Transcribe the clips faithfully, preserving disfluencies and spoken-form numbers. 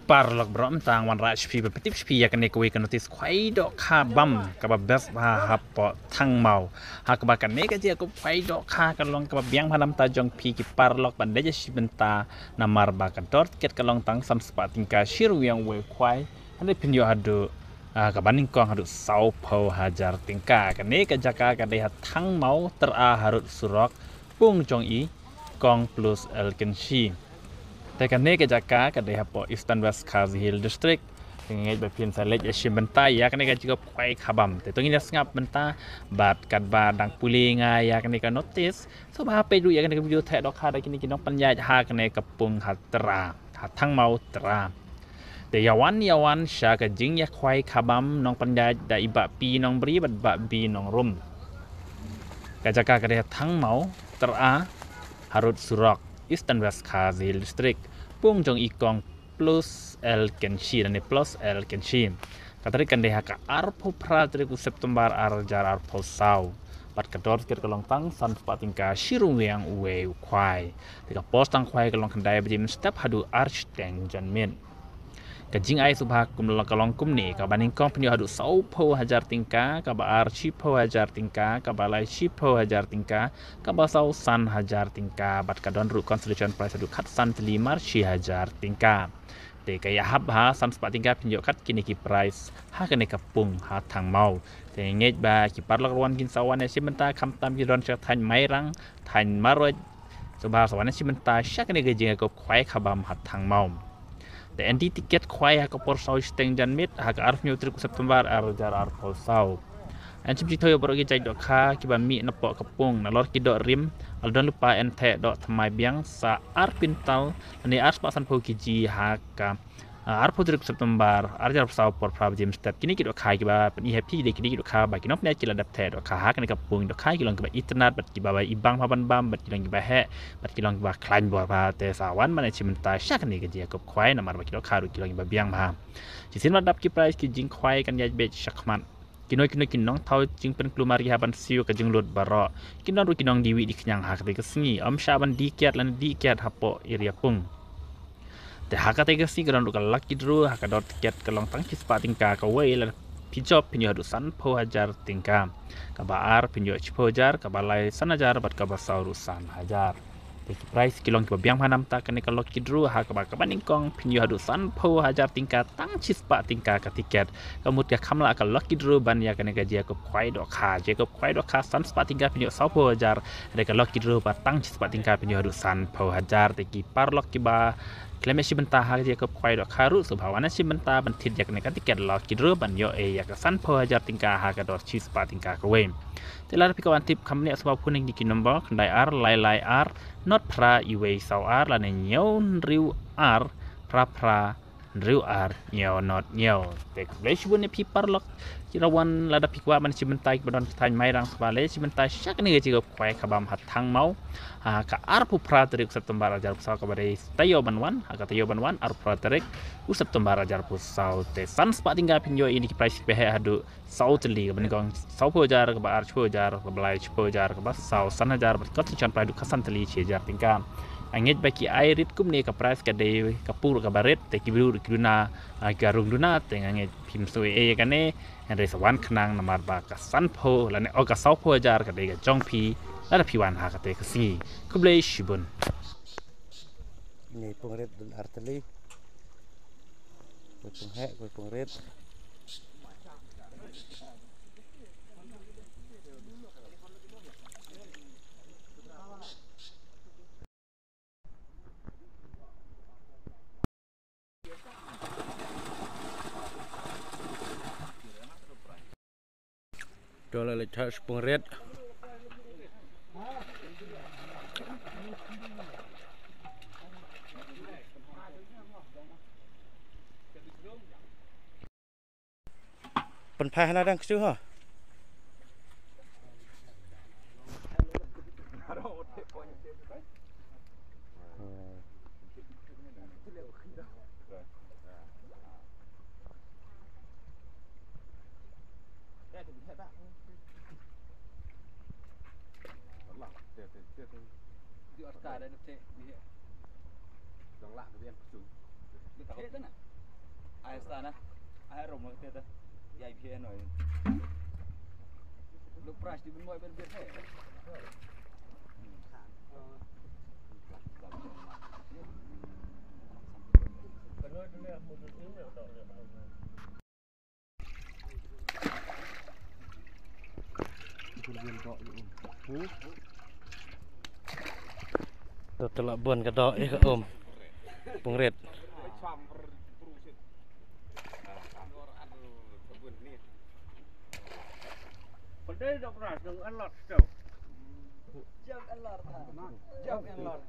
Paralok baroh, mynta nga wanrah sha phi ban pyntip sha phi ïa kane kawei ka notis khwai dohkha bam kaba best bha hapoh Thangmaw. Ha kaba kane ka jingïakup khwai dohkha ka long kaba biang bha na ka bynta jong phi ki paralok ban leit ïashim bynta, namar ba ka dor tiket ka long tang san spah tyngka shi ryngwiang uwei u khwai. Hynrei phin ïoh haduh, ah, kaba nyngkong haduh sawphew hajar tyngka. Kane ka jaka ka dei ha Thangmaw, Tyra, harud surok, pung jong i Kong Plus L Kynshi. Te kane ka jaka ka dei hapoh Eastern West Khasi Hills District. Te nga ngeit ba phin sa leit ïashim bynta ïa kane ka jingïakup khwai kha bam. Te to ngin ïa sngap bynta bad katba dang pule nga ïa kane ka notis, sngewbha peit ruh ïa kane ka video theh dohkha da kine ki nongpynïaid ha kane ka pung ha Tyra, ha Thangmaw, Tyra. Te ïa wan, ïa wan sha ka jingïakhwai kha bam nongpynïaid da i Bah P Nongbri bad Bah B Nongrum. Ka jaka ka dei ha Thangmaw, Tyra, harud surok, Eastern West Khasi Hills District, pung jong i Kong Plus L Kynshi, lane Plus L Kynshi. Ka tarik kan dei ha ka arphew phra tarik u September ar hajar arphew saw. Bad ka dor tiket ka long tang san spah tyngka shi ryngwiang uwei u khwai. Te ka por sdang khwai ka long khyndai baje mynstep haduh ar shiteng janmiet. Ka jingai sngewbha kum la ka long kumne: kaba nyngkong phin ïoh haduh sawphew hajar tyngka, kaba ar shiphew hajar tyngka, kaba lai shiphew hajar tyngka, kaba saw san hajar tyngka, bad ka don ruh consolation prize haduh khatsan tylli mar shi hajar tyngka. Te ka ïahap ha san spah tyngka phin ïoh kat kine ki prize ha kane ka pung ha Thangmaw. Te ngeit ba ki paralok ruh kin sa wan ïashim bynta, khamtam ki don sha thaiñ Mairang, thaiñ Marweit, sngewbha sa wan ïashim bynta sha kane ka jingïakup khwai kha bam ha Thangmaw. Te enti tiket khwai ha ka por saw shiteng janmiet ha ka arphew tarik u September ar hajar arphew saw. Yn shim shithaw ïa baroh ki jait dohkha kiba mih napoh ka pung, nalor ki doh rim, la don lypa yn theh doh thymmai biang sa ar quintal, lane ar spah sanphew kg ha ka, ah, arphew tarik September ar hajar arphew saw por phra baje mynstep. Kine ki dohkha kiba pyni ha phi dei kine ki dohkha ba ki nongpynïaid ki la dep theh dohkha ha kane ka pung. Dohkha ki long kiba itynnad bad kiba ibang bha ban bam bad ki long kiba heh bad ki long kiba khlaiñ bor bha. Te sa wan ban ïashim bynta sha kane ka jingïakup khwai namar ba ki dohkha ruh ki long kiba biang bha. Shisien ba dap ki prize, ki jingkhwai kan ïaid beit shakhmat. Kino kino ki nongthaw jingpynkulmar ki hap ban siew ka jinglut baroh. Ki don ruh ki nongdie wih die khñiang ha katei ka sngi. Ym shah ban die kiad lane die kiad hapoh area pung. Te ha katei ka sngi ka don ruh ka lucky draw ha ka dor tiket ka long tang shispah tyngka kawei. Lada phi jop phin ïoh haduh sanphew hajar tyngka. Kaba ar phin ïoh shiphew hajar, kaba lai san hajar bad kaba saw ruh san hajar. Te ki prize ki long kiba biang bha namar kane ka lucky draw ha kaba, kaba nyngkong phin ïoh haduh sanphew hajar tyngka tang shispah tyngka ka tiket. Ka mut ka kham lah ka lucky draw ban ïa kane ka jingïakup khwai dohkha. Jingïakup khwai dohkha san spah tyngka phin ïoh sawphew hajar. Hynrei ka lucky draw ba tang shispah tyngka phin ïoh haduh sanphew hajar. Te ki paralok kiba khlem ïashim bynta ha ka jingïakup khwai dohkha ruh sngewbha wan ïashim bynta ban thied ïa kane ka tiket lucky draw ban ïoh ïa ka sanphew hajar tyngka ha ka dor shispah tyngka kawei. Te lada phi kwah ban tip kham bniah sngewbha phone ïa kine ki number: khyndai ar lai lai ar nod phra iwei saw ar lane hynñiew hynriew ar phra phra hynriew ar hynñiew nod hynñiew. Te khublei shibun ïa phi paralok. Ki la wan, lada phi kwah ban shim bynta kiba don sha thaiñ Mairang sngewbha leit shim bynta sha kane ka jingïakup khwai kha bam ha Thangmaw. Ha ka arphew phra tarik September ar hajar arphew saw kaba dei taïew ban wan, ha ka taïew ban wan arphew phra tarik u September ar hajar arphew saw. Te san spah tyngka phin ïoh ïa kine ki prize kiba heh haduh saw tylli, kaba nyngkong sawphew hajar, kaba ar shiphew hajar, kaba lai shiphew hajar, kaba saw san hajar bad consolation prize haduh khatsan tylli shi hajar tyngka. Nga ngeit ba ki ai rit kumne, ka prize ka dei ka pur kaba rit, te ki briew ruh ki duna, ah, ki rung duna, te nga ngeit phim sngew ei ei ïa kane. Hynrei sa wan khnang namar ba ka sanphew lane, oh, ka sawphew hajar ka dei ka jong phi lada phi wan ha katei ka sngi. Khublei shibun. Ni pung rit dun ar tylli. Kawei pung heh, kawei pung rit. To la leit ha shipung rit. Pynphai hana dang ksu ha. Ai sta na. Ai rom na kete ta. Ya phi noi. Luk pras di ben moi ben ben he. To te la bun ka doh ïa ka um. Pungrit. Jump and lot. Jump and lot.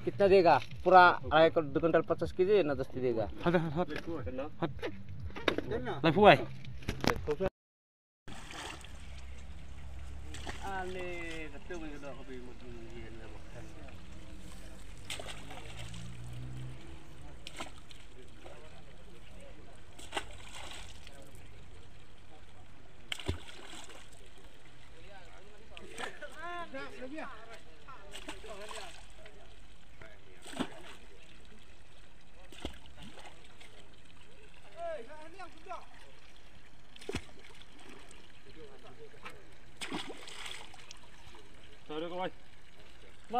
कितना देगा? पूरा अढ़ाई को दो कुंटल पचास केजी ना दस केजी देगा? हट, हट, हट। हट। लाइफ हुआ है।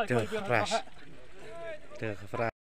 Te ka fresh. Te ka fresh.